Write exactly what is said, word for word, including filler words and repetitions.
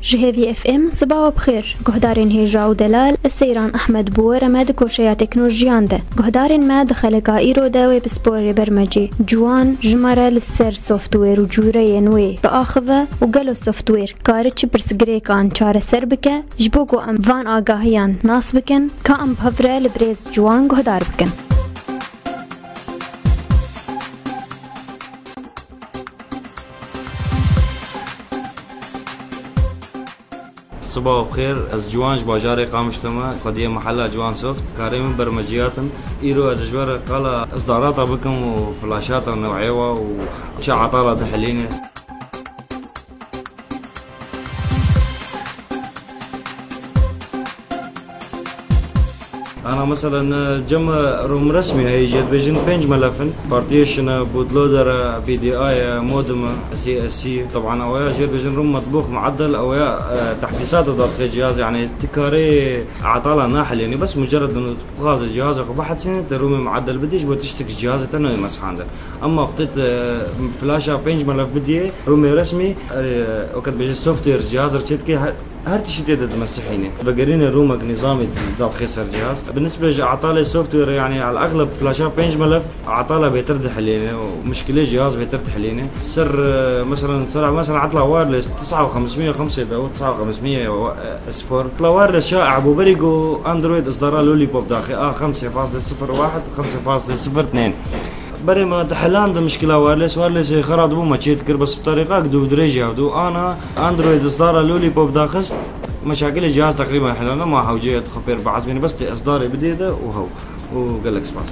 Ji Hêvî F M, sibawa bi xêr. Guhdarên hêja û delal, ez Seyran Ehmed bi we re me di koşeya teknolojiyan de. Guhdarên me di xeleka îro de wê pisporê bermecê ciwan ji me re li ser software û cûreyên wê biaxive û gelo software kare çi pirsgirêkan çareser bike, ji bo ku em van agahiyan nas bikin, ka em bi hev re li birêz ciwan guhdar bikin. Sibawa bi xêr, ez Ciwan ji bajarê Qamişlo me, xwediyê mehela Ciwan Soft. Karê min bermeciyatin. Îro ez ji we re qala isdarata bikim û flaşata new'ê wa û çi etala dihilîne. Ana meselen, cem rom resmî heye, jê dibêjin pênc melef in. Partition e, bootloader e, B D I e, modem e, C S C. Teban ew ya jê dibêjin rom metbûx mueddel, ew ya, e, tehdîsat e dadixê cihaz, yani tu karê etala nahilênî, bes mucerred in tu bixwaze cihazê xwe bihetsînî, te romê mueddel bidî, ji bo tiştek ji cihazê te nayê meshandin. Ema wextê te flaşa pênc melef bidiyê, romê resmî, e, weke dibêje software cihaz re çêdikê, her, her tiştî tê de dimesihîne. Vegerîne romek nîzamî dadixê ser cihaz. Bi nisbê ji etalê software, yani el exleb flaşa pênc melef etala bêtir dihilêne û muşkilê cihaz bêtir dihilêne. Ser, e, meselen, ser, meselen etla wireless تسعة وخمسمية خمسة ده و تسعة وخمسمية S four. Etla wireless şaî bû berî ku Android isdara Lollipop daxê a خمسة فاصلة صفر واحد، خمسة فاصلة صفر اثنين. Berê me dihilandin mişkila wireless, wirelessê xera dibû me çê dikir, bes bi terîqak dûvdirêjî hev dû. Ana Android isdara Lollipop daxist, meşakilê cihaz teqrîben hilane, ma hewceyê xwe pêr biezmîne, bes tê isdarê bidê de û hew. û gelek spas.